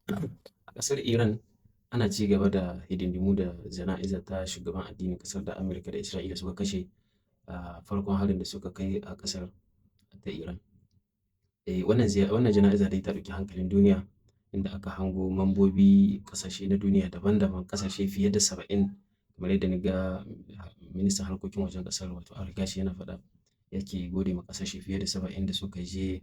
A ƙasar Iran ana ci gaba da hidindimu da jana'iza ta shugaban addinin ƙasar da Amurka da Isra'ila suka kashe a farkon harin da suka kai a ƙasar ta Iran. Wannan jana'iza dai ta ɗauki hankalin duniya, inda aka hango mambobi ƙasashe na duniya daban-daban, ƙasashe fiye da 70, kamar yadda na ga ministan harkokin wajen ƙasar, wato Araghchi, yana faɗa, yake gode ma ƙasashe fiye da 70 da suka je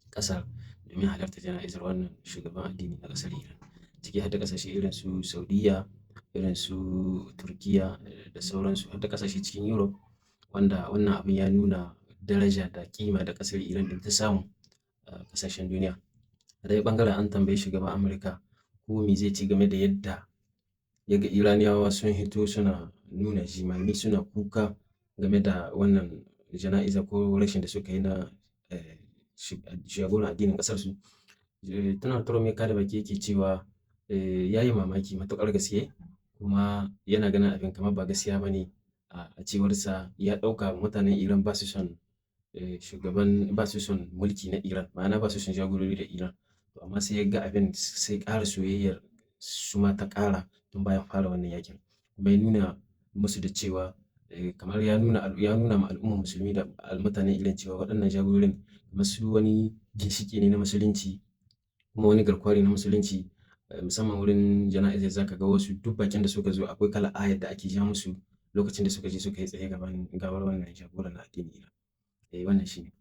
ƙasar domin halartar jana'izar wannan shugaban addini na ƙasar Iran. Ciki har da ƙasashe irin su Saudiyya, irin su Turkiyya da sauransu, har da ƙasashe cikin Europe, wanda wannan abin ya nuna daraja da ƙima da ƙasar Iran ɗin ta samu a ƙasashen duniya. A ɗaya ɓangaren, an tambayi shugaban Amurka ko me zai ce game da yadda ya ga Iraniyawa sun hito suna nuna jimami, suna kuka game da wannan jana'iza ko rashin da suka yi na jagoran addinin ƙasarsu. Donald Trump ya kada baki yake cewa ya yi mamaki matuƙar gaske, kuma yana ganin abin kamar ba gaskiya ba ne. A cewarsa, ya ɗauka mutanen Iran ba su son shugaban, ba su son mulki na Iran, ma'ana ba su son jagorori da Iran. To amma sai ya ga abin sai ƙara soyayyar su ma ta ƙara tun bayan fara wannan yakin. Kuma ya nuna musu da cewa kamar ya nuna ma al'ummar musulmi da mutanen Iran cewa waɗannan jagororin kamar su wani ginshiƙi ne na musulunci, kuma wani garkuwa ne na musulunci. Musamman wurin jana'izar, za ka ga wasu duk baƙin da suka zo akwai kalar ayar da ake ja musu lokacin da suka je suka yi tsaye gaban gawar wannan jagoran na addinin Iran. Wannan shi ne.